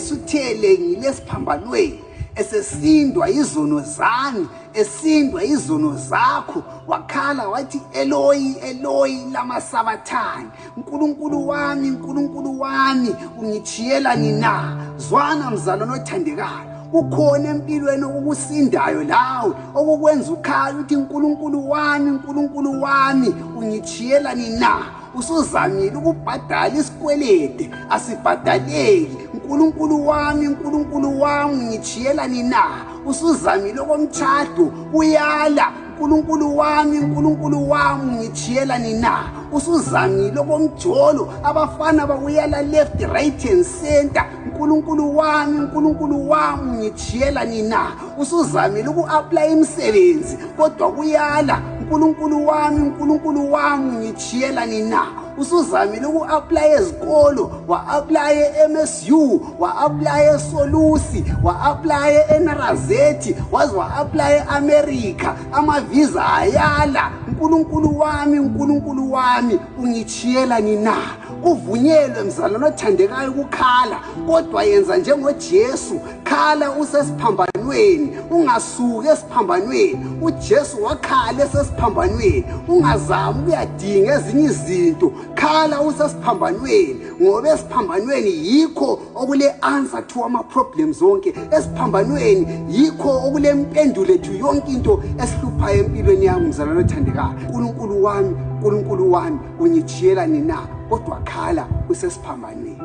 uJesu uthele ngilesiphambanweni esesindwa izono zami, esindwa izono zakho, wakhala wathi, "Eloyi, Eloyi, lama sabathani? Nkulunkulu wami, Nkulunkulu wami, ungithiyelani na?" Zwana, mzalwane othandekayo, kukhona empilweni okukusindayo lawe okukwenza ukhala uthi, "Nkulunkulu wami, Nkulunkulu wami, ungithiyelani na?" Usuzamile ukubhadala isikwelede, asibhadaleki. "Nkulunkulu wami, Nkulunkulu wami, ungithiyelani na?" Usuzamile okomtshado, uyala. "Nkulunkulu wami, Nkulunkulu wami, ungithiyelani na?" Usuzamile okomjolo, abafana bakuyala left, right and center. "Nkulunkulu wami, Nkulunkulu wami, ungithiyelani na?" Usuzamile uku-apply imisebenzi kodwa kuyala. "Nkulunkulu wami, Nkulunkulu wami, ungithiyelani na?" Usuzamile uku-apply ezikolo, wa-apply e-MSU, wa-apply eSolusi, wa-apply e-NRZ, waze wa-apply e-America, amavisa ayala. "Nkulunkulu wami, Nkulunkulu wami, ungithiyelani na?" Kuvunyelwe, mzalwane othandekayo, ukukhala, kodwa yenza njengoJesu. Khala usesiphambanweni, ungasuki esiphambanweni. UJesu wakhala esesiphambanweni. Ungazami ukuyadinga ezinye izinto, khala usesiphambanweni, ngoba esiphambanweni yikho okule answer to ama problems zonke. Esiphambanweni yikho okule mpendulo ethu yonke into esihluphayo empilweni yami. Mzalwane othandekayo, "Nkulunkulu wami, Nkulunkulu wami, ungithiyelani na?" Kodwa khala usesiphambanweni.